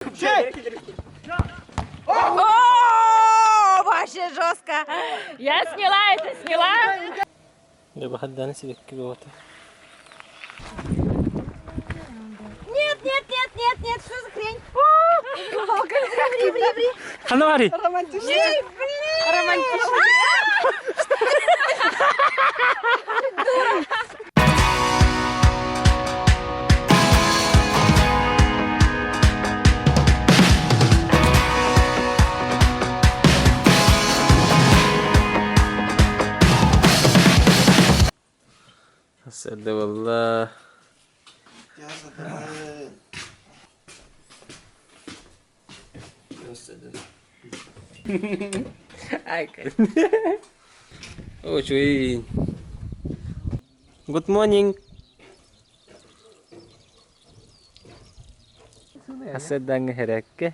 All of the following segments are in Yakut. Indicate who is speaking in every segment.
Speaker 1: О, вообще жестко.
Speaker 2: Я сняла это, сняла.
Speaker 3: Бахадданы сибэкки бөҕөтө.
Speaker 1: Нет, нет, нет, нет, нет, что за хрень? Ври, ври, ври.
Speaker 3: Ханавари!
Speaker 1: Романтично. Романтично.
Speaker 3: Сэрдэ буолла. Үчүгэй. Good morning. Асыдаҥ хэрэккэ.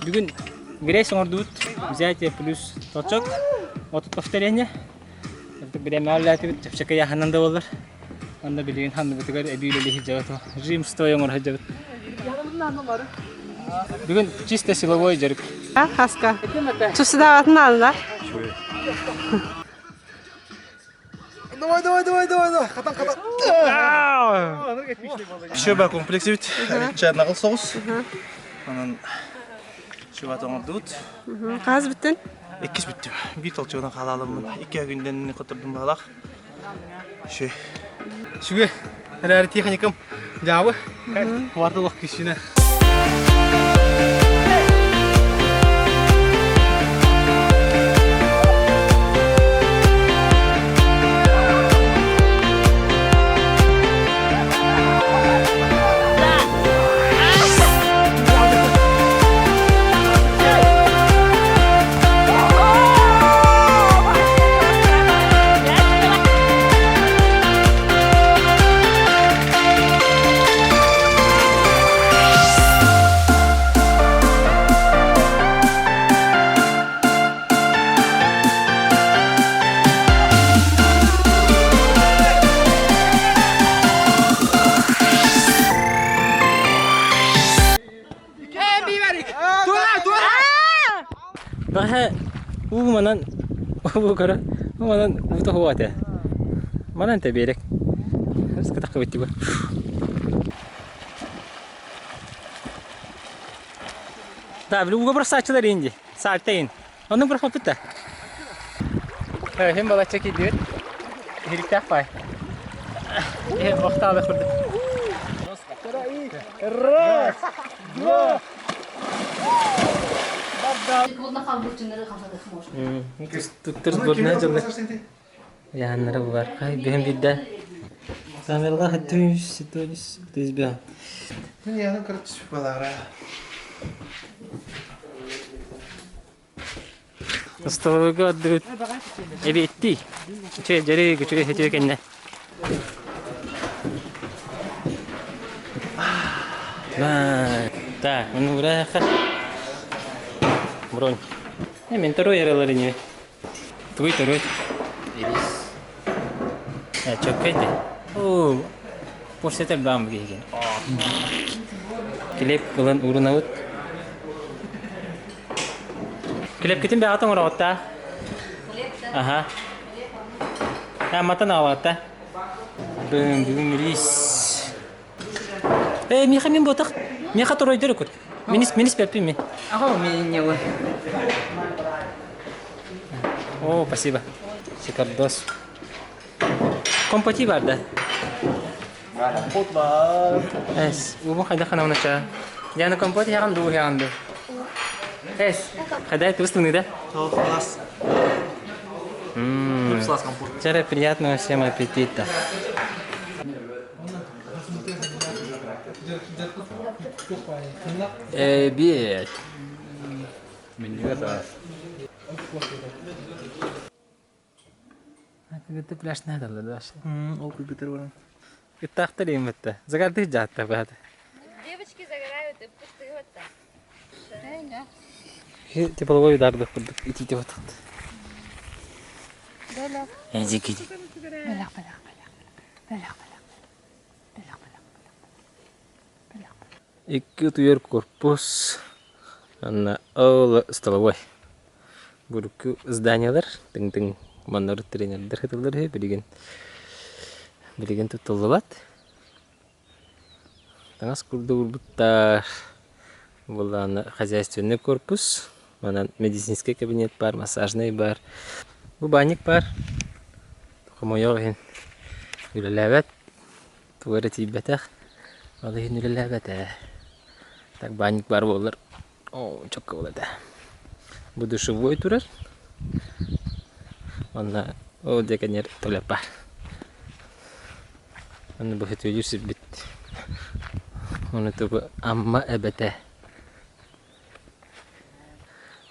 Speaker 3: Бүгүн грязь оҥордубут. Взятие плюс толчок. Отут повторение. Бириэмэҕэ үлэлээтибит. Чэпчэки ыйааһынан да буоллар. Онно билигин ханныбытыгар эбии үлэлии сылдьабыт. Жим стоя оҥоро сылдьабыт. Бүгүн чисто силовой дьарык.
Speaker 1: Хаска. Чусудаатын алла.
Speaker 4: Давай, давай, давай, давай, давай. Хатан, хатан. Шөбө комплекс эбит. Чарнагыл соҕус. Онон шөбө тоҥордубут.
Speaker 1: Хас бүттүн?
Speaker 4: Иккис бүттүм. Биир толчугунан хаалаалыммын. Икки күндэн хотурдум баалах. Шү. Шүгү. Эрээри техникам дьаабы. Квартал күүсүнэ.
Speaker 3: Бэҕэһээ уу манан уу көрө уу манан уута уһуо этэ. Манан этэ биэрэк. Кытахха бүттүбүт. Да, били ууга бырахсааччылар иин дии. Саальта иин. Оннук бырахпаппыт да. Иһин балачча киирдибит. Иһириктээх паай. Иһин охтаалы курдук. Раз, два. Туттар сборная дьылы. Яһаннара булар. Хай биһин бидде. Камералар хэттүүс, ситүүс, тизбе.
Speaker 4: Мен яны короче балара.
Speaker 3: Столовойга ардыбыт эбиэттии. Үчүгэй дьэрик, үчүгэй үчүгэй кэннэ. Так, ну ураха. Бронь. Э, мен второй яралар ини. Тугуй второй? Ирис. Э, чөккөй де. О, порсетер баам киһиген. Килеп ылан урунабыт. Килепкитин бэҕэ тоҥороҕутта. Аха. Амматтан аҕалаатта. Бүгүн бүгүн рис. Э, миэхэ мин буотах. Миэхэ туройдор кут. Минис минис пеппи мин.
Speaker 5: Ага, меня
Speaker 3: О, спасибо. Шикардос. Компоти бар да.
Speaker 4: Компот бар.
Speaker 3: Эс, убу хайда хана унача. Яна компот яған ду яған ду. Эс, хайда тустуны да?
Speaker 4: Класс. Класс компот.
Speaker 3: Вчера приятного всем аппетита. Обед. Кыгыты пляж надо дальше.
Speaker 4: Ол кыргыттар баран.
Speaker 3: Ыттаахтар ииммэтте. Загардыы дьаатта баата.
Speaker 1: Девочки загорают и пустые вот так.
Speaker 3: Тепловой удардых курдук итиите батахт. Эдики. Икки утуйар корпус анна ол столовой. Бурукку зданиялар тыҥ-тыҥ маннар тренердэр хытыллар үһү билигин билигин туттуллубат. Таҥас курдук уурбуттар. Буоллаҕына хозяйственный корпус, манан медицинскэй кабинет баар, массажнай баар. Бу баанньык баар. Хомойуох иһин үлэлээбэт. Туга эрэ тиийбэтэх, ол иһин үлэлээбэт ээ. Так баанньык баар буоллар, оо, чокко буолуо этэ. Бу душевой турар. Уонна ол диэки туалет баар. Аны бу сөтүөлүүр сирбит. Ону тугу Амма эбэтэ.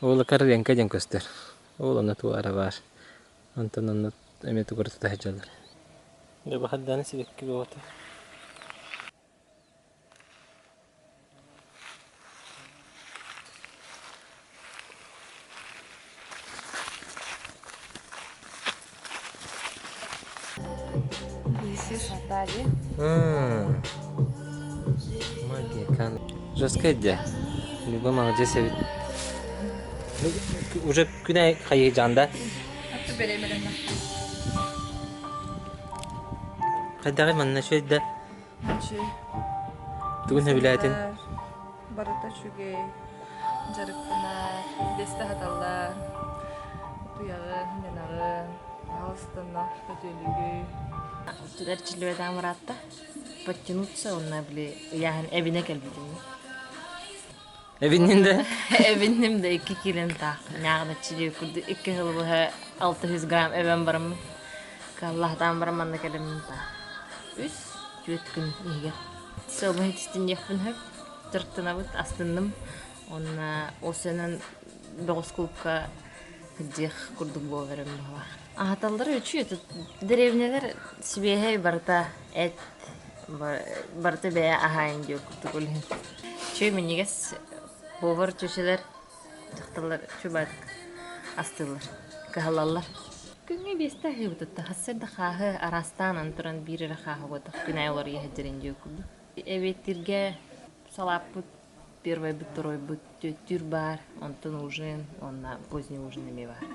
Speaker 3: Ол Карленко диэн көстөр. Ол онно туора баар. Онтон онно эмиэ тугу эрэ тута сылдьаллар. Дьэ бахардааны сибэкки бөҕөтө. Жесткая дьэ. Люба молодец эбит. Уже күнэ хайыы жанда. Хайдаҕый манна үчүгэй да? Тугун сөбүлээтин?
Speaker 5: Барыта үчүгэй. Дьарыктанар, дэстэ саталлар. Утуйаҕын, сынньанаҕын, аһаҕастанна көтүөлүгүй.
Speaker 2: Эрчиллибэтэ ыраатта. Подтянуться уонна били ыйааһын эбинэ кэлбитим.
Speaker 3: Эбиннин да?
Speaker 2: Эбинним да икки киилэн таах. Ньааҕыначчы курдук икки сыл быһа 600 грамм эбэн бараммын. Каллаһатаан баран манна кэлэммин таах. Үс, түөрт күн иһигэр. Сылбын итистинниэхпин сөп. Дьарыктанабыт, астынным. Уонна ол сэнэн бөҕөс клубка сылдьыах курдук буоларым баҕалаах. Аһаталлара үчүгэй. Дэриэбинэлэр сибиэһэй барыта эт, барыта бэйэ аһаайын диир курдук ол иһин. Үчүгэй минньигэс повар чүчэлэр дьахталлар чубаат астыыллар, кыһаллаллар. Күҥҥэ биэстэ аһыыбыт сарсыарда хааһы араастаан аны туран биир эрэ хааһы буотах күн аайы уларыйа сылдьарын диир курдук. Эбиэттииргэ салааппыт первойбут, второйбут түөттүүр баар, онтон ужин уонна поздний ужин эмиэ баар.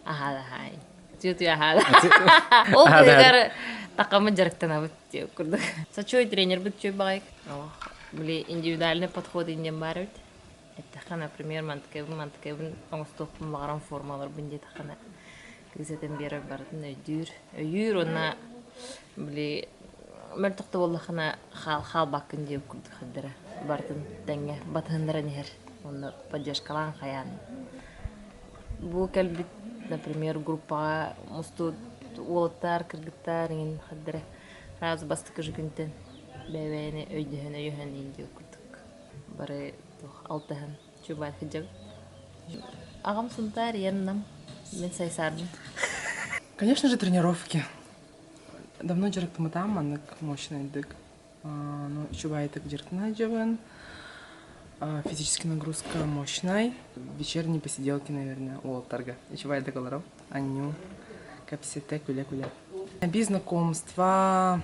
Speaker 2: Аһаа аһаай. Түөтүү аһаа. Ол быыһыгар такаммыт дьарыктанабыт диэ курдук. Сочой тренербит үчүгэй баҕайы. Били индивидуальный подход иннин баар эбит. Эттэххэ, например, мантыкайбын мантыкайбын оҥостуохпун баҕаран формаларбын диэтэххинэ, кыыс этэн биэрэр барытын өйдүүр. Өйүүр уонна били мөлтөх да буоллаххына хаал хаалбаккын диэн курдук хардара барытын тэҥҥэ батыһыннаран иһэр уонна поддержкалаан хайаан бу кэлбит например группаҕа мустубут уолаттар кыргыттар иҥин хардара сразу бастакы же күнтэн бэйэ-бэйэни өйдөһөн өйөһөн иин диэн курдук бары туох алтыһан чубаан сылдьабыт. Аҕам Сунтаар, ийэм Нам. Мин Сайсаарбын.
Speaker 6: Конечно же, тренировки. Давно дьарыктаммытаам маннык мощнайдык. Ну, үчүгэйдик дьарыктана дьабын. Физическая нагрузка мощнай. Вечерние посиделки, наверное, уолаттарга. Үчүгэйдик олором. Анню, кэпсэтэ, күлэ-күлэ. Без знакомства.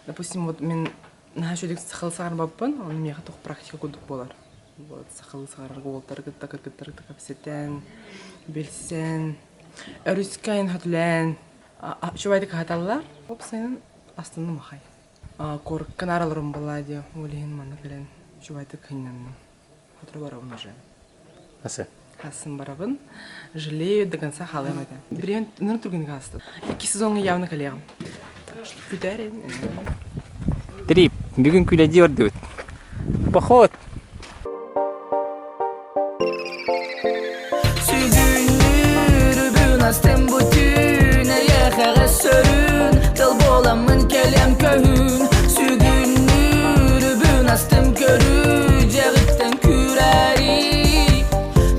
Speaker 6: Допустим, вот мин наһаа үчүгэйдик сахалыы саҥарбаппын, ону миэхэ туох практика курдук буолар. Вот сахалыы саҥарарга уолаттары кытта, кыргыттары кытта кэпсэтэн, билсэн, өрүскэ айан үчүгэйдик аһаталлар. Уопсайынан астынным ахай. Куоракка наар олорон буоллаа дии, ол иһин манна кэлэн үчүгэйдик сынньанным. Сотору барабын уже.
Speaker 3: Хасы?
Speaker 6: Хасын барабын. Жалею, до конца хаалыам этэ. Билигин ныр түргэнник ааста. Икки сезоҥҥа явно кэлиэҕим. Бүтээр
Speaker 3: Трип, бүгүн күлэдии ордубут. Поход!
Speaker 7: Сүгүннүүрүбүн астым бу түүн эйэхэҕэ сөрүүн тыл буоламмын кэлиэм көһүүн Сүгүннүүрүбүн астым көрүү дьэҕиттэн күрээри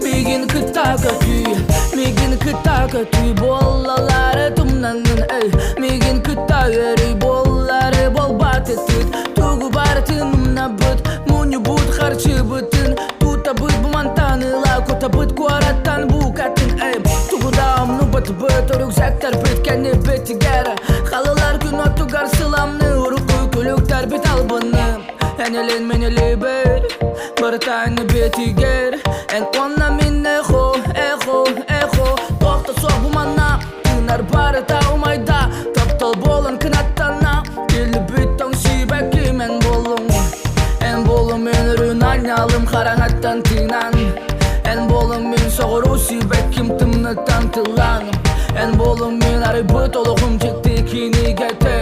Speaker 7: Мигин кытта көтүү мигин кытта көтүү буоллалары тумнаннын өй Мигин кытта үөрүй буоллары буолбат ытыт Тугу барытын умнабыт мунньубут харчыбытын Тутабыт бу мантан ыла кутабыт куораттан букатын эй Тугу да умнубатыбыт рюкзактарбыт кэннибитигэр Халылар күн оттугар сыламны урукку күлүктэрбит албыны Эн илин мин илиибэр барытааны бетигэр Эн уонна мин эхо, эхо, эхо Туох да суох бу манна тыынар барыта умайда Таптал буолан кынаттанна Килбит тоҥ сиибэкким эн буоллуҥ Эн буолуҥ мин үрүн анньалым хараҥаттан тыынан Эн буолуҥ мин соҕуруу сиибэкким тымныттан тыллаан Эн буолуҥ мин арыйбыт олоҕум дьикти кинигэтэ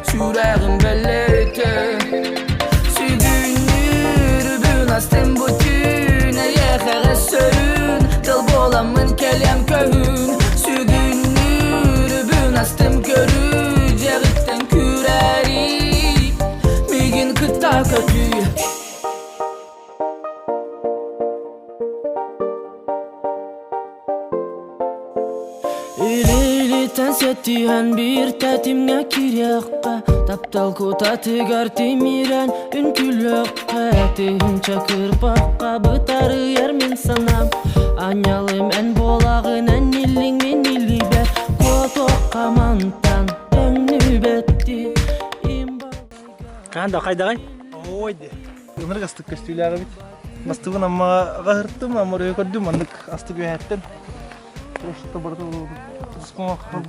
Speaker 7: Сүрэҕим бэлиэтэ Сүгүннүүрүбүн астым бу түүн Эйиэхэҕэ сөрүүн Тыл буоламмын кэлиэм көһүүн Сүгүннүүрүбүн астым көрүү Дьэҕиттэн күрээри Миигин кытта көтүү Илиилиттэн сэттиһэн биир тэтимҥэ киириэххэ Таптал кутатыгар тимирэн үҥкүүлүөххэ Тыһыынча кырбахха бытарыйар мин санаам Аанньалым эн буолаҕын эн иллиҥ мин илиибэр Куотуохха мантан төҥнүбэттии
Speaker 3: Хаһан да хайдаҕай?
Speaker 4: Ой де. Ынырык астык көстүүлээх эбит. Бастыбын Аммаҕа ыһыртым, Амма өрүһү көрдүм, маннык астык үөһэттэн. Просто барыта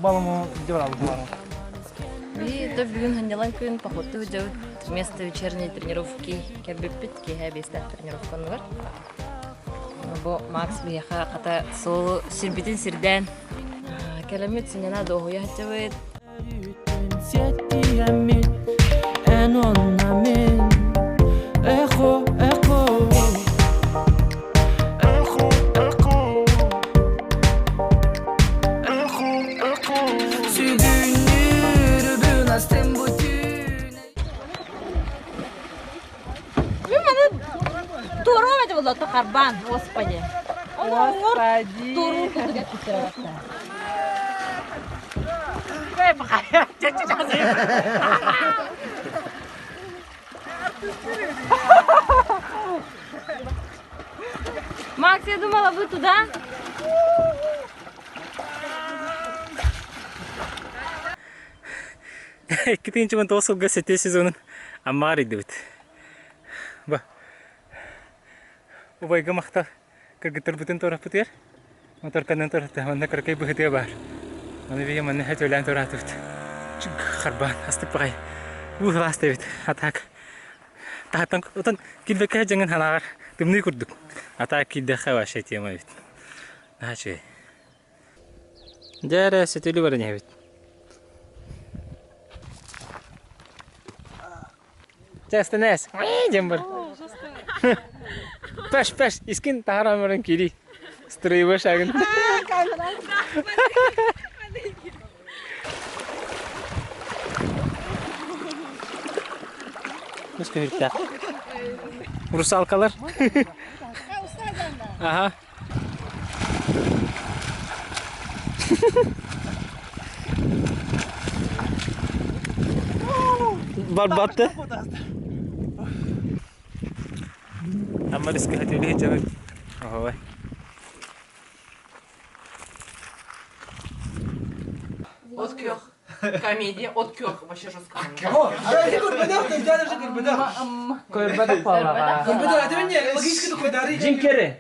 Speaker 4: баламы илдьэ барабыт
Speaker 2: И то бүгүн сынньалаҥ күн походтуу сылдьабыт. Вместо вечерней тренировки кэлбиппит, киэһэ биэстээх тренировканнылар. Бу Макс биһиэхэ хата суолу сирбитин сирдээн кэлэммит сынньана дуоһуйа сылдьабыт.
Speaker 7: Эн онна мин Эхо, эхо Эхо, эхо Эхо, эхо Сүгүннүүрүбүн астым бу түүн
Speaker 2: Туорум этэ буолла харбаан, господи. Господи. Туоруу курдук эппиттэрэ Макс, я думала, вы туда?
Speaker 3: 2019 сылга сэтиэ сезонун Аммаар ыйдыбыт. Ба убайга махтал кыргыттарбытын туораппытыгар моторканан туоратта манна кыракый быһытыа баар. Аны биһи манна хөтөлөөн туораатыбыт. Харбаан астык баҕай. Уу сылаас эбит. Атаак. Таһаттан отон килбэккэ дьаҥын ханаҕар тымныы курдук. Атаак киирдэххэ вообще тема эбит. Наһаа үчүгэй. Дьэ эрэ сөтөлү баран иһэбит. Чэстэнээс диэн бар. Пеш, пеш, искин таһааран баран киирий. Строевой шагын. Мыс көһүртээх. Русалкалар. Ага. Барбатты. Амма риски хотели дьабы. Ой.
Speaker 6: От күөх. Комедия от күөх. Вообще жестко.
Speaker 3: Көрбөдөх палаға. Джим Керри.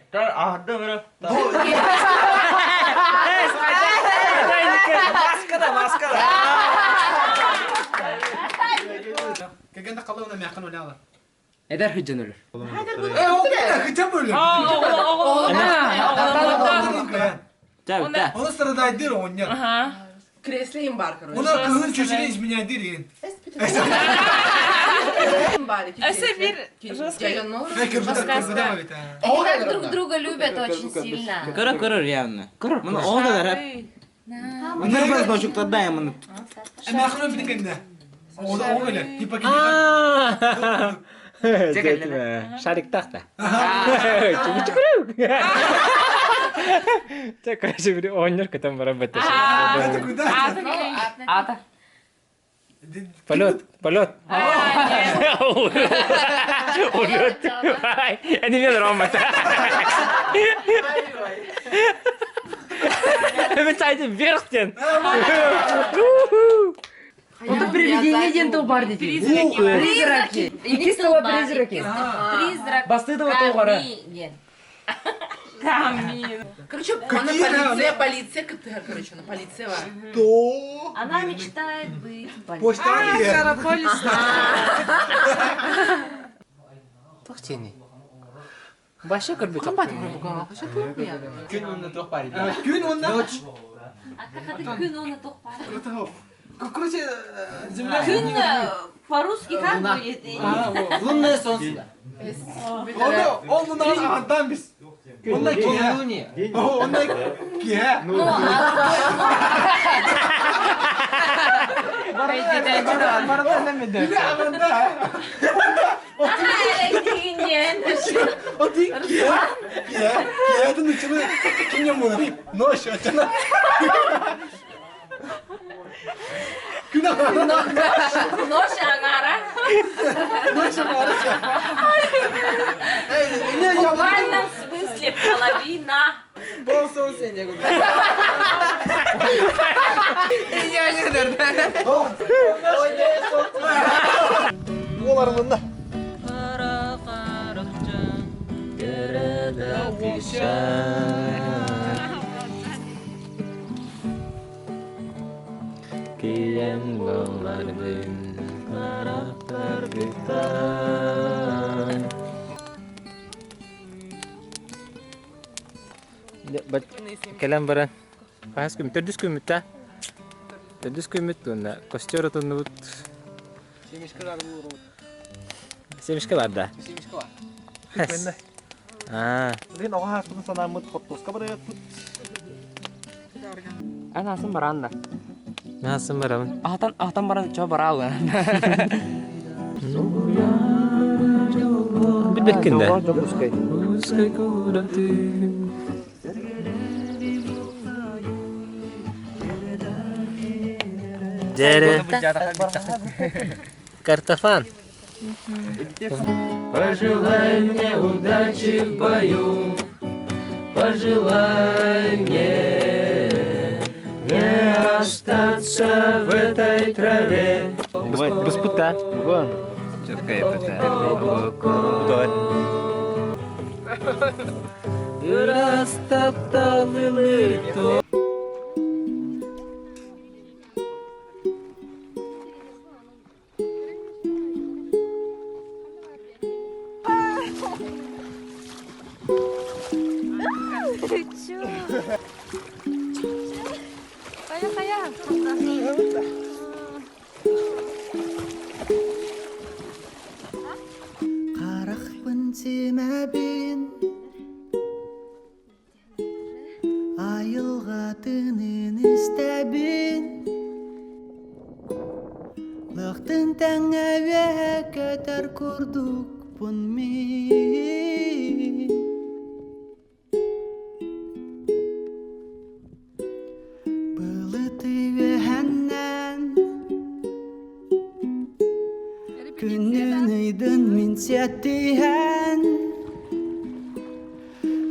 Speaker 4: Маскада, маскада. Кэгэн қалауына мяқын ойлалы.
Speaker 8: Эдэр хыджан өлөр.
Speaker 4: Э, ол хыджан бөлөр.
Speaker 3: Та,
Speaker 4: Оны страдайдыр оңнер.
Speaker 6: Кресле им бар, короче.
Speaker 4: Оны кызын чөчүнө изменяйдыр деген.
Speaker 5: Эсэ бир
Speaker 1: Они так друг друга любят очень сильно.
Speaker 8: Көрөр көрөр явно. Көрөр. Мына ол да рэп. Мына бас ночуктарда мына.
Speaker 4: Мяқын өбүтүкенде. Ол ол эле. Типа
Speaker 3: Шарик тахта. Те, короче, бир оонньор көтөн баран бөттө.
Speaker 6: Ата.
Speaker 3: Полет, полет. Улет. Они мен рома. Мен сайды вверх ден.
Speaker 8: Это привидение ден тыл бар дейт. Призраки. Икки слова призраки.
Speaker 2: Призрак.
Speaker 8: Бастыдова толгара.
Speaker 2: Камин.
Speaker 6: Короче, она полиция, полиция, КТР, короче, она полиция.
Speaker 4: То.
Speaker 2: Она мечтает быть
Speaker 4: Почта.
Speaker 3: Тохтени. Баша көрбөт.
Speaker 8: Күн онна тох бар
Speaker 4: Күн онна.
Speaker 2: Күн оны тоқпар.
Speaker 4: Короче, земля.
Speaker 2: Күн по-русски как будет?
Speaker 8: Лунное солнце.
Speaker 4: Ол мына ағандан біз. Онда кие.
Speaker 8: Луне.
Speaker 4: Онда кие.
Speaker 2: Ну,
Speaker 4: Бile ағанда. О ты кие. Кие. Киедің үчүнө кимден болор? Ночь, ачана. Күн ағанда.
Speaker 2: Ночь аңара.
Speaker 4: Ночь ағанда. Эй, не
Speaker 2: В
Speaker 4: я
Speaker 2: буквальном смысле половина.
Speaker 8: Пол солнце не
Speaker 4: Ол арылында.
Speaker 3: Киен болардым карактаргыттан. Кэлэн баран. Хас күм, төрдүс күммүт та. Төрдүс күммүт уонна костер отуннубут.
Speaker 8: Семечка бар бу.
Speaker 3: Семечка бар да.
Speaker 8: Семечка бар.
Speaker 3: Аа.
Speaker 4: Лен оға хаспытын санамыт хоттоска барайатпыт.
Speaker 8: Анасын баран да.
Speaker 3: Насын барабын.
Speaker 8: Ахтан ахтан баран чо баралы.
Speaker 3: Билбеккин да.
Speaker 8: Жокускай.
Speaker 3: Дере. Картофан. Пожелай мне удачи в бою, пожелай мне не остаться в этой траве. Беспута. Вон. Растоптал
Speaker 7: Харахпын симэбин Айылғатынын истәбин Лықтын тәңәве көтер курдукпун мин Сиэттиһэн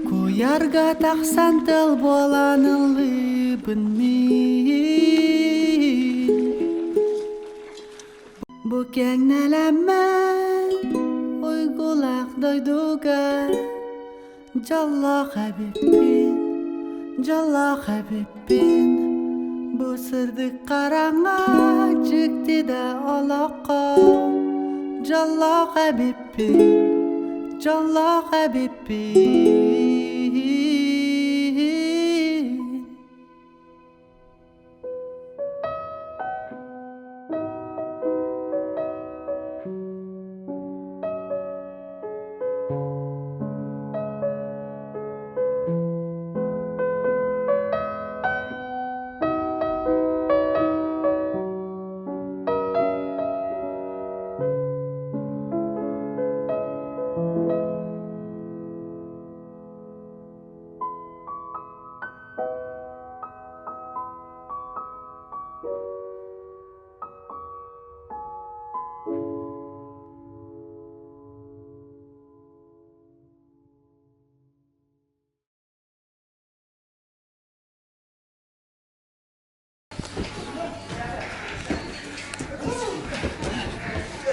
Speaker 7: Куйарга тахсан тыл буолан ыллыыбын мин Бу киэҥ нэлэмэн уйгулаах дойдуга Дьоллоох эбиппин, дьоллоох эбиппин Бу сырдык хараҥа дьикти да олоххо Дьоллоох эбиппин, дьоллоох эбиппин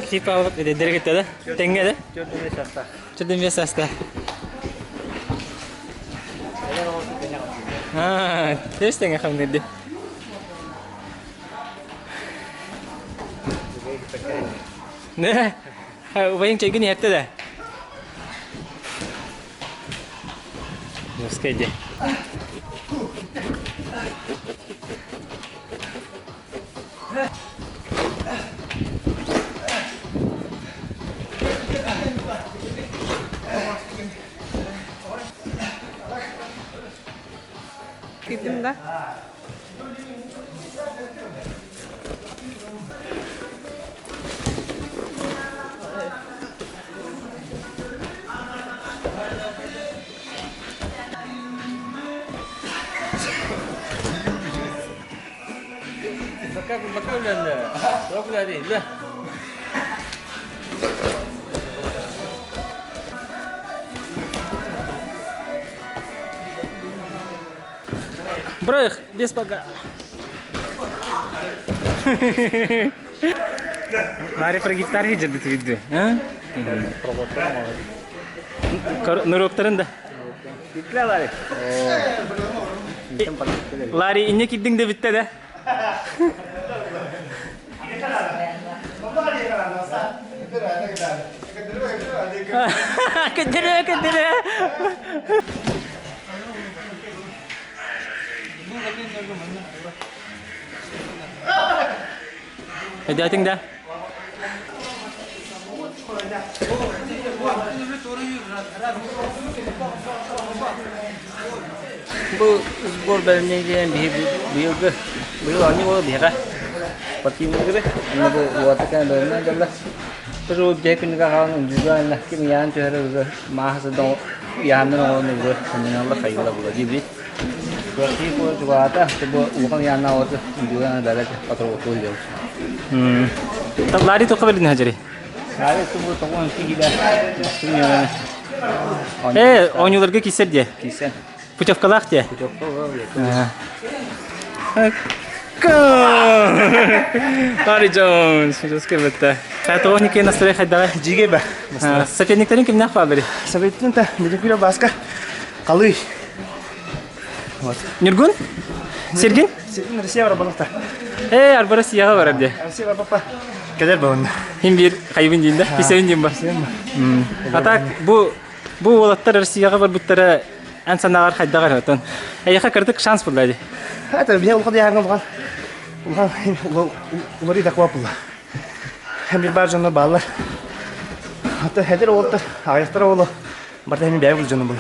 Speaker 3: Тип алып эдэрдэр кытта да? Тэҥҥэ да? Чөрдөн саста. Аа, тэс тэҥҥэ хамнырды. Не, убайың чайгын иһэртэ да? Жесткая
Speaker 5: Кыйдым да.
Speaker 3: Броих без бога. Ларри про гитаре дьэрдит види. Норуоктарын да.
Speaker 9: Ларри.
Speaker 3: Ларри инне кирдиң да бүтте да. Көдөрө, көдөрө. Өйдөөтүҥ да?
Speaker 9: Бу сбор бэлэмнээх диэн биһи быйылгы быйыл оонньуу буолар биһиэхэ спортивныйгы онно бу уота кэлэн бэлэмнээн дьалла Тоже дьэ күнүгэ хаалан үндүгү ким ыйаан түһэрэ уже мааһа сыдан ыйааннар оҥорон уже сананалар хайыла була диибит Куораттыы куорат чугаата бу улахан ыйааннаах оҕото үндүгү бэлэт патрултуу диэбит
Speaker 3: Ларри тоққа бердин хажари?
Speaker 9: Ларри бу тоҕуон киһилэ
Speaker 3: Э, оонньууларга киссер дие.
Speaker 9: Киссен.
Speaker 3: Путевкалаах дие.
Speaker 9: Путевка
Speaker 3: Ларри Джонс, жесткий бітті. Тоҕо нике настрой хайдаҕа?
Speaker 4: Жиге ба.
Speaker 3: Соперниктерин кимнээх бааллары?
Speaker 4: Советин та Медикуля Баска. Калый. Вот.
Speaker 3: Нюргун? Сергин?
Speaker 4: Сергин Россия бар балыкта.
Speaker 3: Э, арба Россияға барар де.
Speaker 4: Россия бар папа. Кедер бабында.
Speaker 3: Хим бир хайбын дейін да, писебин дейін ба. А так, бу бу уолаттар Россияға барбыттара эн санааҕар хайдаҕар отон. Эйиэхэ кырдык шанс булла ди.
Speaker 4: Это меня улахан яһаҥа улахан улахан уларый таква булла. Hem bir бар дьоннор бааллар. Ата хедер уолтар, аҕыйахтара уолу барда хэмин бэйэ бул дьону була.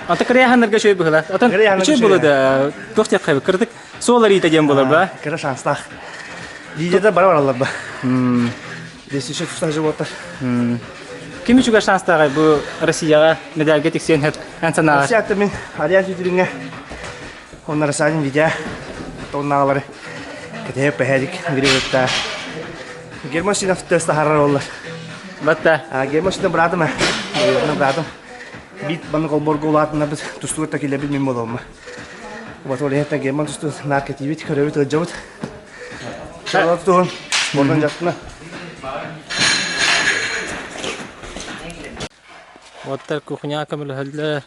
Speaker 3: Ата кырыяханнарга шөй быһыла. Отон үчүй була да туох диэх хайбы кырдык суол арыйта диэн буолар ба.
Speaker 4: Кыра шанстаах. Лидердер бара бараллар ба. Здесь еще тустаах животтар.
Speaker 3: Ким үчүгэй шанстааҕай бу Россияҕа медальга тиксиэн сөп эн санааҕар?
Speaker 4: Россия мин Ариан Сүтүрүҥҥэ онно Росалин Видя тоннаалары кэтэһэ пэһэрик Григорьевта Герман Синов тест таһаарар оллар.
Speaker 3: Батта.
Speaker 4: Герман сюда братым, братым. Бит баны колборго улаатыннарбыт тустууга килэбит мин болуома. Вот ол иһиттэн Герман тустуу наркотивит көрөбүт ыалдьабыт. Шалат туһун спордан жаттына.
Speaker 3: Оттар кухня көмөлөһөллөр.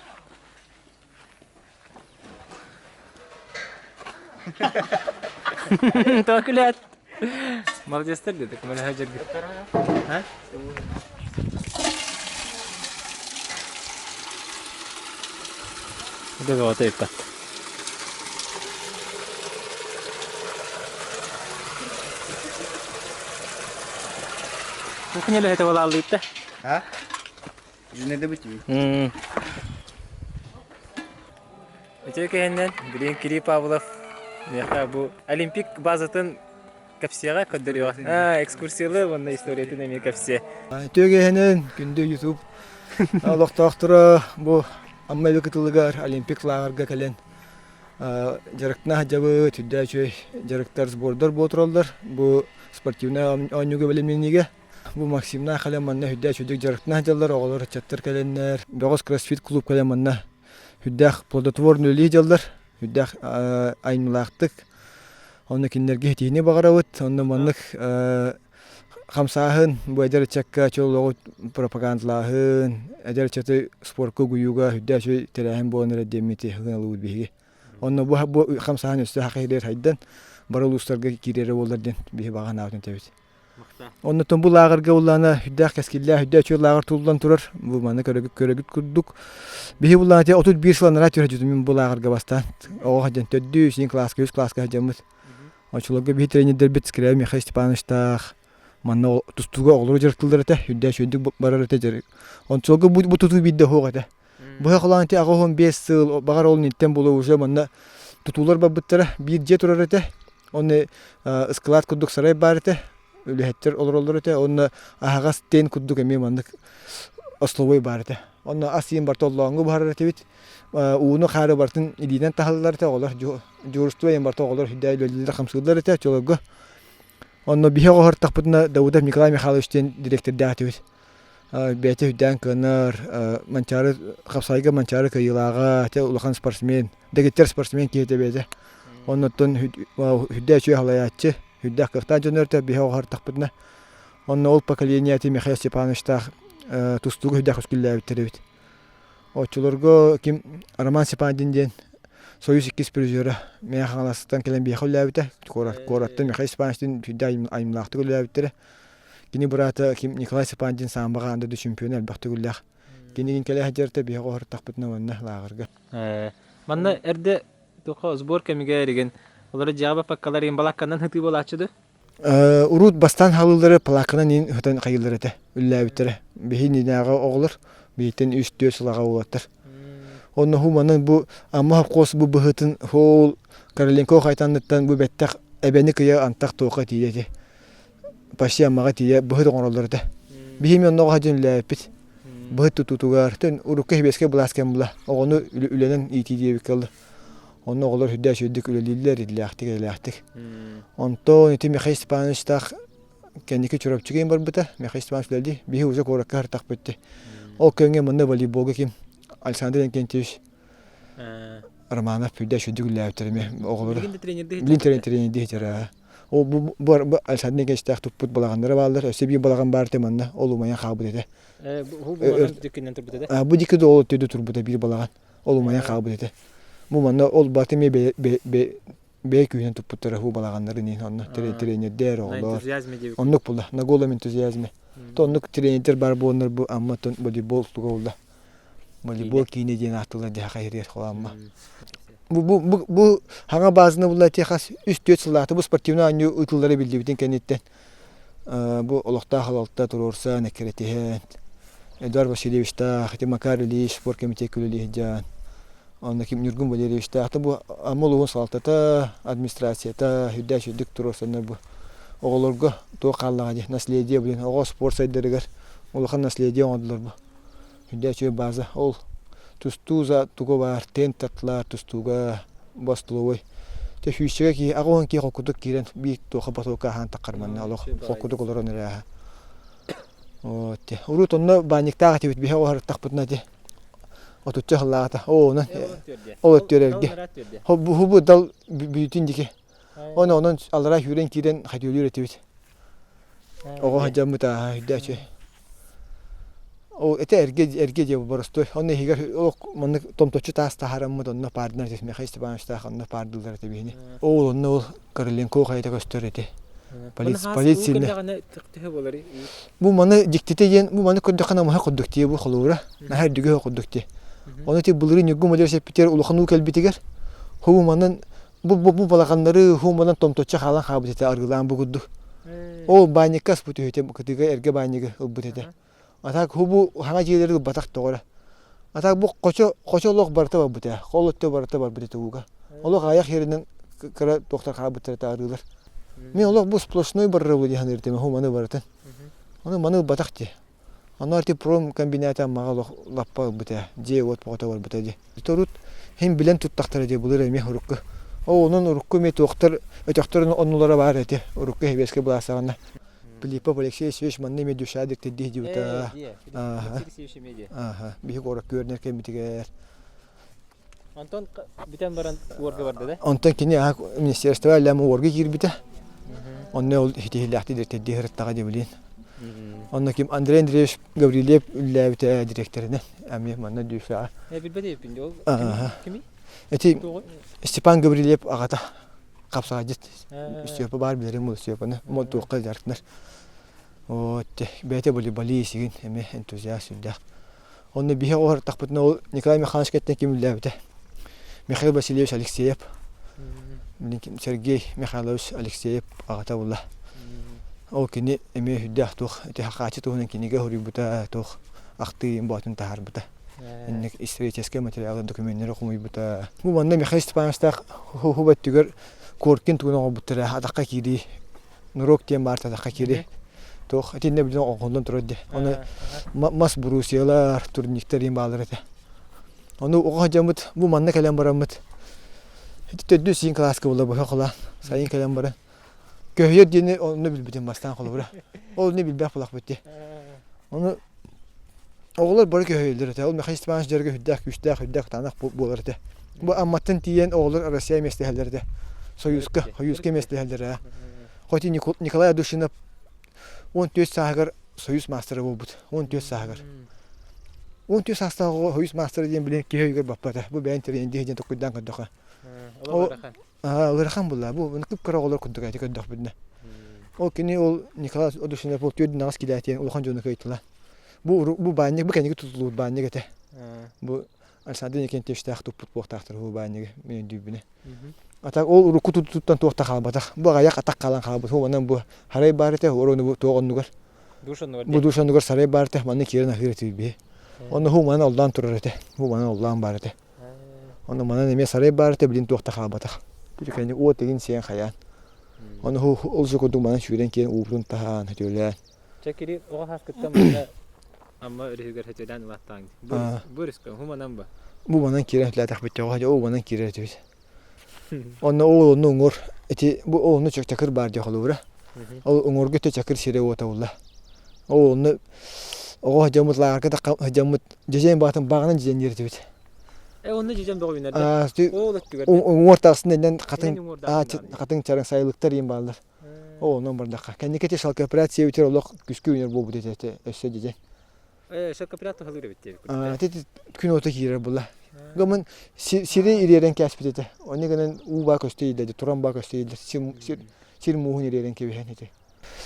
Speaker 3: Токлят. Молодецтар дедик, мөлөһө жергит. А? Дөбө ото иппат. Кухня лөһөтө болааллыытта.
Speaker 4: А? Жүнеде бит.
Speaker 3: Үтүө кэһиннэн билигин Кирилл Павлов миэхэ бу Олимпик базатын кэпсиэҕэ көрдөрүөҕэ. Аа, экскурсиялы уонна историятын эмиэ кэпсиэ.
Speaker 10: Үтүө кэһинэн күндү YouTube олохтоохторо бу Амма Эбэ кытылыгар Олимпик лааҕырга кэлэн дьарыктана сылдьабыт, үрдээ үчүгэй дьарыктар, сбордар буола тураллар. Бу спортивнай оонньууга бэлэмнэниигэ Бу Максимнаах кэлэн манна үрдээх үчүгэй дьарыктана сылдьаллар, оҕолор, ыччаттар кэлэннэр, Бөҕөс кроссфит клуб кэлэн манна үрдээх плодотворный үлэлии сылдьаллар, үрдээх айымньылаахтык. Онно кинилэргэ ситиһиини баҕарабыт, онно маннык хамсааһын бу эдэр ыччакка чөл олоҕу пропагандалааһын, эдэр ыччаты спорка угуйууга үрдээх үчүгэй тэрээһин буолан эрэр диэммит ылынабыт биһиги. Онно бу бу хамсааһын өссө хахыйдыыр хайдан бары улуустарга киирэрэ буоллар диэн биһи баҕа санаабытын этэбит. Оннуттан бу лааҕырга улаана үрдээх кэскиллээх, үрдээх үчүгэй лааҕыр туллан турар. Бу маны көрөгүт, көрөгүт курдук. Биһи буллаана те 31 сыл анараа түһэ мин бу лааҕырга бастаан оҕо сылдьан төрдүс, иин кылааска, үс кылааска сылдьаммыт. Оччолорго биһи тренердэрбит Скрябин Михаил Степановичтаах манна тустууга оҕолору дьарыктыыллар этэ, үрдээх үчүгэйдик барар этэ дьарык. Ончолорго бу, бу тутуу биирдэ суох этэ. Быһа холоон ити 85 сыл, баҕар ол инниттэн буолуо уже манна тутуулар барбыттара. Биир дьиэ турар этэ. Онно ыскылаат курдук сарай баар этэ. Үлэһиттэр олороллор этэ. Онно аһаҕас тен курдук эмиэ маннык остолобуой баар этэ. Онно ас иин барыта оллооҥҥо буһарар этибит. Ууну хаары барытын илиинэн таһаллар этэ оҕолор. Дьуурустуба иин барыта оҕолор үрдээ үлэлииллэр-хамсыыллар этэ оччолорго. Онно биһи оҕоһортахпытына Давыдов Николай Михайлович диэн дириэктэрдээх этибит. Бэйэтэ үрдээн кыанар, Манчаары хапсаайга Манчаары кыайыылааҕа, ити улахан спортсмен, дэгиттэр спортсмен киһитэ бэйэтэ. Оннуттан үрдээх үчүгэй салайааччы, үрдээх кыахтаах дьон өртө биһи оҕоһортахпытына. Онно ол поколение ити Михаил Степановичтаах тустууга үрдээх үскүллээбиттэр эбит. Оччолорго ким Роман Степандин диэн Союз иккис призера Мэҥэ Хаҥаластан кэлэн биһиэхэ үлэлээбитэ. Куораттан Михаил Степановичтыын сүрдээх айымньылаахтык үлэлээбиттэрэ. Кини быраата ким Николай Степандин саамбаҕа аан дойду чемпиона элбэх төгүллээх. Кинигин кэлэ сылдьарта биһиэхэ оһортахпытына манна лааҕырга.
Speaker 3: Манна эрдэ туха сбор кэмигэр игин олору дьиэҕэ баппаккалар игин балаакканан хытыы буолааччы ду?
Speaker 10: Урут бастаан халыылары палаакканан иин хытан хайыылар этэ, үллээбиттэрэ. Биһи иннинээҕи оҕолор биһиттэн үс-түөрт сылаҕа уолаттар. Онно ху манан бу Амма совхоз бу быһытын хоол Короленко хайтанныттан бу бэттэх эбэни кыйа антах туоха тиийэ ити. Почти Аммаҕа тиийэ быһыт оҥороллор этэ. Биһи эмиэ онно оҕо дьон үлэлээбиппит. Быһыт тутуутугар, төн урукку сэбиэскэй былаас кэм була. Оҕону үлэнэн иитии диэбиккэ дылы. Онно оҕолор үрдээх үчүгэйдик үлэлииллэр, иллээхтик, эйэлээхтик. Онтон ити Михаил Степановичтаах кэнники Чурапчыга иин барбыта. Михаил Степанович үлэлии. Биһи уже куоракка сыртахпыт Ол кэмҥэ манна волейболга ким Александр Иннокентьевич Романов үрдээх үчүгэйдик үлэлээбиттэр эмиэ оҕолору. Билин тренердии сытар. Ол бу бу Александр Николаевичтаах туппут балаҕаннара бааллар. Өссө биир балаҕан баар этэ манна. Ол умайан хаалбыт этэ. Бу дикки ол өттүдэ турбута биир балаҕан. Ол умайан хаалбыт этэ. Бу манна ол баты эмиэ бэйэ күүһүнэн туппуттара бу балаҕаннарын иһин онно тренердэр оҕолор. Оннук була. На голом энтузиазме. То оннук тренердэр бар буоланнар бу Амма волейбол туга буолла. Волейбол киинэ диэн ааттыылар дьэ хайырыар холамма. Бу бу бу бу хаҥа базаны булла хас үс-түөрт сыллаахта бу спортивнай оонньуу ыытыллара биллибитин кэнниттэн бу олохтоох халалта туруорсан эккирэтиһэн Эдуард Васильевичтаах, ити Макар Ильич спорт комитет үлэлии сылдьан, онно ким Ньургун Валерьевичтаах бу Амма улууһун салалтата, администрацията үрдээх үрдүк туруорсаннар бу оҕолорго туох хааллаҕа дии наследие блин оҕо спорт сайдарыгар улахан наследие оҥордулар бу Үрдэ үчүгэй база. Ол тустуу за тугу баар, тент таттылар тустууга бостоловой. Те сүүсчэгэ киһи 80 киһи холкутук киирэн биир туоха потолка аһаан таххар манна олох холкутук олорон эрээһэ. Вот. Урут онно баанньыктаах этибит биһи оһарыттахпытына ити отучча сыллааҕыта. Оо, онон ол өттүөрэргэ. Хобу дал бүтүн дики. Оны онон аллара сүүрэн киирэн хатүөлүүр этибит. Оҕо сылдьаммыт ааһа үрдээччи. Ол этэ эргэ эргэ дьиэ боростуой. Онно иһигэр олох маннык томточчу таас таһаараммыт онно паардынар этэ Михаил Степановичтаах онно паардыыллар этэ биһини. Ол онно ол Короленко хайата көстөр этэ. Полиция Бу маны дьиктитэ диэн бу маны көрдөххө намыһах курдук дии бу холуура. Наһаа үрдүгэ курдук дии. Ону ити былырыын Ньургун Мадьар эппитигэр улахан уу кэлбитигэр ху манан бу бу бу балаҕаннары ху манан томточчу хаалан хаалбыт этэ аргылаан бу курдук. Ол баанньыкка аспыт үһү кытыыга эргэ баанньыгы ылбыт этэ. А так ху бу хаҥа дьиэлэри ылбатах тоҕо эрэ. А так бу хочо хочо олох барыта барбыт ээ. Ол өттө барыта барбыт этэ ууга. Олох аҕыйах иһэринэн кыра туохтар хаалбыттар этэ арыылар. Мин олох бу сплошной барарабы дии саныыр этим, маны барытын. Ону маны ылбатах дии. Ону ити промкомбината Аммаҕа олох лаппа ылбыт ээ, дьиэ-уот бөҕөтө барбыта дии. Урут иһин билэн туттахтара дии былыр эмиэ урукку. Ол онон урукку эмиэ туохтар өтөхтөр оннулара баар этэ урукку сэбиэскэй былаас саҕана. Пилиппов Алексей Алексеевич манна эмиэ душа диктэрдии сылдьыбыта. Ааха. Биһи куоракка үөрэнэр кэммитигэр.
Speaker 3: Онтон бүтэн баран уорга барда да?
Speaker 10: Онтон кини министерство лэм уорга киирбитэ. Онно ол ситиһиилээхтик дириэктэрдии сырыттаҕа дии билин. Онно ким Андрей Андреевич Гаврильев үлэлээбитэ дириэктэринэн. Эмиэ манна дүүсэҕэ.
Speaker 3: Э билбэт эбиппин ол кими?
Speaker 10: Эти Степан Гаврильев аҕата хапсаҕайдьыт Степа баар билэрим ол Степаны туохха дьарыктанар. Вот бэйэтэ волейболист сигин эмиэ энтузиаст сүрдээх. Онно биһи оҕоһортахпытына ол Николай Михайлович кэттэн ким үллээбитэ? Михаил Васильевич Алексеев. Сергей Михайлович Алексеев аҕата буолла. Ол кини эмиэ сүрдээх туох ити хахааччы туһунан кинигэ суруйбута, туох ахтыы боотун таһаарбыта. Инник историческай материалы, докуменнары хомуйбута. Бу манна Михаил Степановичтаах ху өттүгэр Коркин тугун оҥорбуттара атахха киирии Нурок диэн баар атахха киири туох итиннэ билин оҥоһуллан турар дии. Ону мас брусьялар, турниктар диэн бааллар этэ. Ону оҕо сылдьаммыт бу манна кэлэн бараммыт ити төрдүс сиин кылааска буола быһа холоон сайын кэлэн баран көһүйэр диэни онно билбитим бастаан холобура. Ол иннэ билбэх буолахпыт дии. Ону оҕолор бары көһүйэллэр этэ. Ол Михаил Степанович дьарыга сүрдээх күүстээх, сүрдээх кытаанах буолар этэ. Бу Амматтан тиийэн оҕолор Россия миэстэһэллэр этэ. Союзка, Союзка миэстэһэллэр ээ. Хоть Николай Адушинов 14 сааһыгар Союз маастара буолбут. 14 сааһыгар. 14 саастаах оҕо Союз маастара диэн билин киһи өйүгэр баппата. Бу бэйэн тэрийэн диэн толкуйдаан көрдөхө. Ыарахан буолла. Бу кып-кыра оҕолор курдук эти көрдөхпүтүнэ. Ол кини ол Николай Одушинов ол түөрт аҕыс килээтиэн улахан дьону кыайтыла. Бу бу баанньык бу кэнники тутуллубут баанньык этэ. Бу Александр Иннокентьевичтээх туппут буохтаахтар бу баанньыгы мен өйдүүбүнэ. Атак ол урукку туттан туох да хаалбатах. Бу аҕыйах атах хаалан хаалбыт. Онон бу харай баар этэ, орону бу туох оннугар. Бу душ оннугар сарай баар этэ, манна киирэн аһыыр этибит биһи. Онно ху манан оллоон турар этэ. Ху манан оллоон баар этэ. Онно манан эмиэ сарай баар этэ, билин туох да хаалбатах. Кини уот игин сиэн хайаан. Ону ол же курдук манан сүүрэн киирэн уубутун таһаан, хөтүөлээн.
Speaker 3: Чэ кири оҕо сааскыттан манна Амма өрүһүгэр хөтүөлээн улааттаҕыҥ. Бу өрүскэ бу манан ба?
Speaker 10: Бу манан киирэн хөтүлээтэхпит оҕо ол манан киирэр этибит. Онно ол онно уҥуор ити бу ол онно чакыр баар дии холобура. Ол уҥуорга өттө чакыр сирэ уота булла. Ол онно оҕо сылдьаммыт лааҕырга да сылдьаммыт дьэдьэн баатын бааҕынан дьэдьэнниир этибит.
Speaker 3: Э онно дьэдьэн бөҕө үүнэр Ол өттүгэр.
Speaker 10: Уҥуор тахсын иннэн хатыҥ хатыҥ чараҥ сайылыктар иин бааллар. Ол онон бардахха. Кэнники ити шелкопряд сиэбитигэр олох күскү үүнэр буолбут этэ этэ өссө дьэдьэн.
Speaker 3: Э шелкопряд туһалыыр эбит диэбит.
Speaker 10: Ити күн уота киирэр була. Гымын сири ириэрэн кээспит этэ. Онно гынан уу баа көстө иһиллэр, туран баа көстө иһиллэр. Сир, сир мууһун ириэрэн кэбиһэн ити.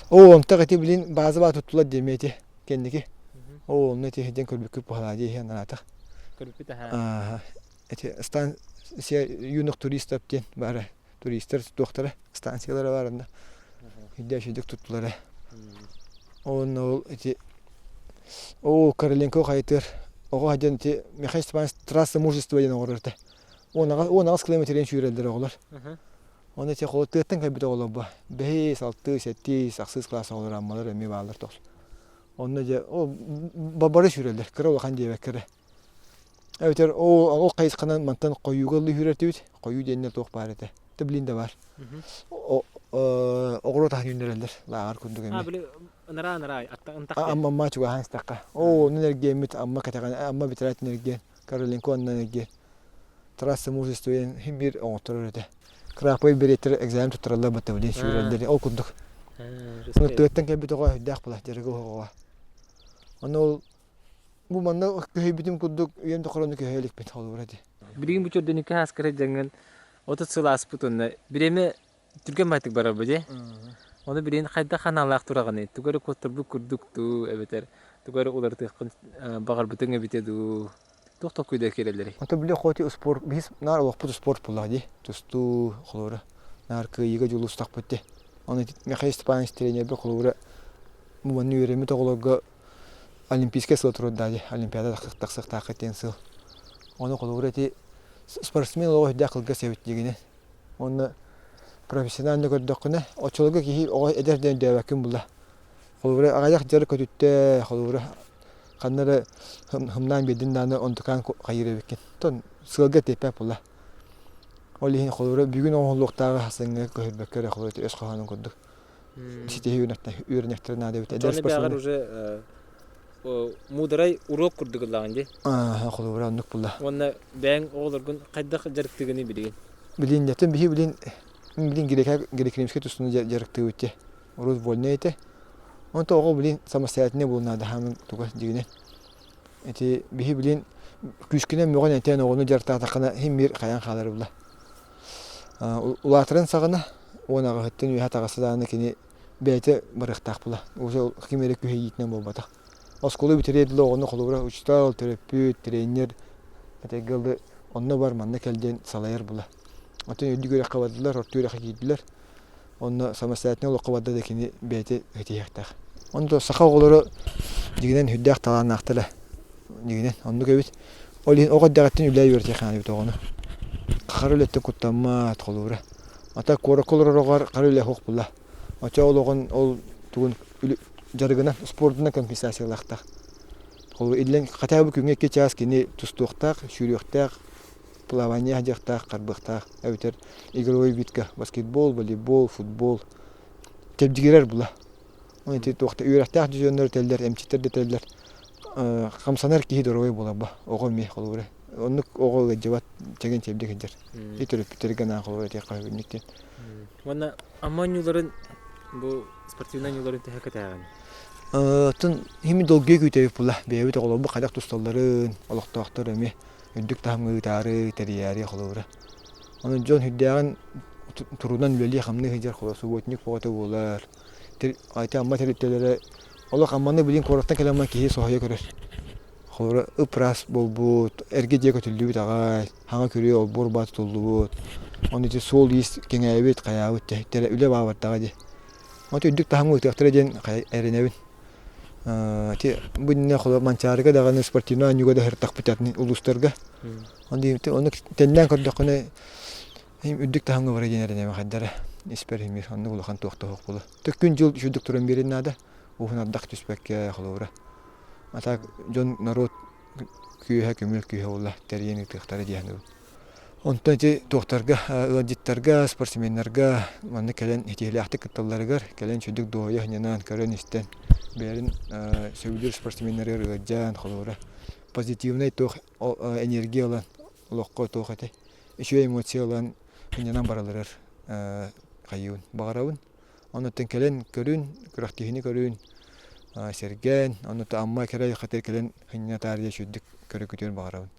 Speaker 10: Оо, онтох ити билин бааза баа туттулар диэми ити кэнники. Оо, онно ити диэн көрбүккүт буһалаа дии иһэн анаатах.
Speaker 3: Көрбүппүт аһаа.
Speaker 10: Ити станция юных туристов диэн баара туристар туохтара станциялара баар онно үрдээшүйдүк туттулара уонна ол ити ол Короленко хайытыар оҕо сылдьан ити Михаил Степанович трасса мужества диэн оҥорор этэ 18 километрын сүүрэллэр оҕолор Оны ити холо тыаттан кэлбит оҕолор бу бэһис, алтыс, сэттис, ахсыс класс оҕолор аммалар эмиэ бааллар тоҕус. Онно дьэ ол бары сүүрэллэр кыра улахан диэбэккэ эрэ Эбэтэр ол хайысханан мантан хойууга ыллыы Хойуу диэннэр туох баар этэ. Тэблин да баар. Оҕуруот аһын үүннэрэллэр лааҕыр курдук эмиэ.
Speaker 3: Ынараа-ынараа, ынтах
Speaker 10: Амма Амма чугаһаан истэххэ. Оо, онон эргиэммит Амма кэтэҕин, Амма бэтэрээтин эргиэн, Короленко аннынан эргиэн. Трасса мужества диэн син биир оҥотторор этэ. Краповый береттэр экзамен туттараллар баттабылын сүүрэллэр ол курдук. Тыаттан кэлбит оҕо өйдөөх була дьарыгы оҕоҕо. Ону ол бу манна көһүйбүтүм курдук үйэм тухары ону көһө иликпин холобура ити.
Speaker 3: Билигин бу чөрдөнүккэ ааскара дьаҥын 30 сыл ааспыт уонна бириэмэ түргэн баайтык барарбы дии. Ону билигин хайдах ханаалаах тураҕыный? Тугу эрэ куоттарбыт курдук дуу эбэтэр тугу эрэ уларытыаххын баҕарбытыҥ эбитэ дуу? Туох толкуйда киирэллэрий?
Speaker 10: Ото били хоти спорт биһис наар олохпут спорт буоллаҕа дии. Тустуу холобура наар кыайыыга дьулустахпыт дии. Оны Михаил Степанович тренербит холобура бу манна үөрэммит оҕолорго олимпийскай сыл турарда дии. Олимпиада тахсыахтааххыт диэн сыл. Ону холобура ити спортсмен олоҕо үрдээх кылгас эбит дигинэн. Уонна профессионально көрдөххүнэ, оччолорго киһи оҕо эдэр диэн өйдөөбөккүн була. Холобура, аҕыйах дьарык көтүттэ, холобура, ханна эрэ хымнаан биэрдин даҕаны онтукаан хайыыр эбиккин. Оттон сыалга тиэппэт була. Ол иһин холобура бүгүн оҥоһуллуохтааҕы сарсыҥҥы көһөрбөккө эрэ холобура өс хоһоонун курдук ситиһии үөрэнэхтэрэ наада эбит. Эдэр
Speaker 3: спортсмен уже муударай уруок курдук ыллаҕын дии.
Speaker 10: Аа, холобура оннук була.
Speaker 3: Уонна бэйэҥ оҕолоргун хайдах дьарыктыгыный билигин?
Speaker 10: Билин ятын биһи билин билин греко-римскэй тустууну дьарыктыыбыт дии. Урут вольнай этэ. Онто оҕо билин самостоятельный буолунаада хаамын туга дигинэн. Ити биһи билин күүскүнэн мөҕөн этэн оҕону дьарыктаатаххына хим биир хайаан хаалар була. Улаатарын саҕана 18-ттан үөһэ таҕыста даҕаны кини бэйэтэ барыахтаах була. Уже ким эрэ күһэйиитинэн буолбатах. Оскуола бүтэрээр дылы оҕону холобура учуутал, төрөппүт, тренер этэргэ дылы онно бар, манна кэл диэн салайар була. Оттон үрдүк үөрэххэ бардылар, орто үөрэххэ киирдилэр. Онно самостоятельно олоххо барда да кини бэйэтэ этиһиэхтээх. Онто саха оҕолоро дьигинэн сүрдээх талааннаахтара. Дьигинэн оннук эбит. Ол иһин оҕо эрдэҕиттэн үлэ үөрэтиэххэ эбит оҕону. Хара үлэттэн куттаммат холобура. Ата куоракка олорор оҕо хара үлэ суох буолла. Оччо олоҕун ол тугун дьарыгынан, спордунан компенсациялаахтаах. Холобура иллэҥ хотя бы күҥҥэ 2 чаас кини тустуохтаах, сүүрүөхтээх, плавание садьыахтаах, харбыахтаах эбэтэр игровой видка баскетбол, волейбол, футбол чэбдигирэр була. Оны ити туохта үөрэхтээх дьоннор этэллэр, эмчиттэр да этэллэр хамсанар киһи доруобай буолар ба оҕо эмиэ холобура. Оннук оҕо ыалдьыбат чэгин чэбдик сылдьар. И төрөппүттэргэ анаан холобура этиэххэ сөбүннүк диэн.
Speaker 3: Уонна Амма оонньууларын бу спортивнай оонньууларын төһө кэтээҕин?
Speaker 10: Оттон хими долгуйа күүтэбит була. Бэйэбит оҕолорбут хайдах тусталларын, олохтоохтор эмиэ үрдүк таһымҥа ыытаары, тэрийээри холобура. Онон дьон сүрдээҕин турунан үлэлии-хамныы сылдьар холобура субботник бөҕөтө буолар. Ити Амма тэрилтэлэрэ олох Амманы билигин куораттан кэлэн киһи соһуйа көрөр. Холобура ып-ыраас буолбут, эргэ дьиэ көтүллүбүт аҕай, хаҥа күрүө олбуор баа тутуллубут. Ону ити суол-иис кэҥээбит, хайаабыт үлэ баабаттаҕа дии. Онто үрдүк таһымҥа ыытыахтара диэн эрэнэбин. Ити бу иннинэ холобур Манчаарыга даҕаны спортивнай оонньууга да сырыттахпыт атын улуустарга. Ону тэннээн көрдөххүнэ үрдүк таһымҥа барар диэн эрэнэбин хайдара испэр имир оннук улахан туох да суох буолуо. Күн-дьыл үчүгдүк туран биэрин наада. Уһун ардах түспэккэ холобура. А так дьон норуот күүһэ көмүөл күүһэ буолла тэрийэн ыытыахтара дии саныыбын. Онтон ити туохтарга, ыалдьыттарга, спортсменнарга манна кэлэн ситиһиилээхтик кытталларыгар, кэлэн сүдүк дуоһуйа сынньанан, көрөн-истэн, бэйэлэрин сөбүлүүр спортсменнарыгар ыалдьан, холобура, позитивнай туох энергия ылан, олоххо туох этэй, үчүгэй эмоция ылан сынньанан баралларыгар хайыыбын, баҕарабын. Оннуттан кэлэн көрүн, күрэхтэһиини көрүн, сэргээн, оннуттан Амма кэрэ хатыр кэлэн сынньатаарыйа үчүгдүк көрө-күтүөн баҕарабын.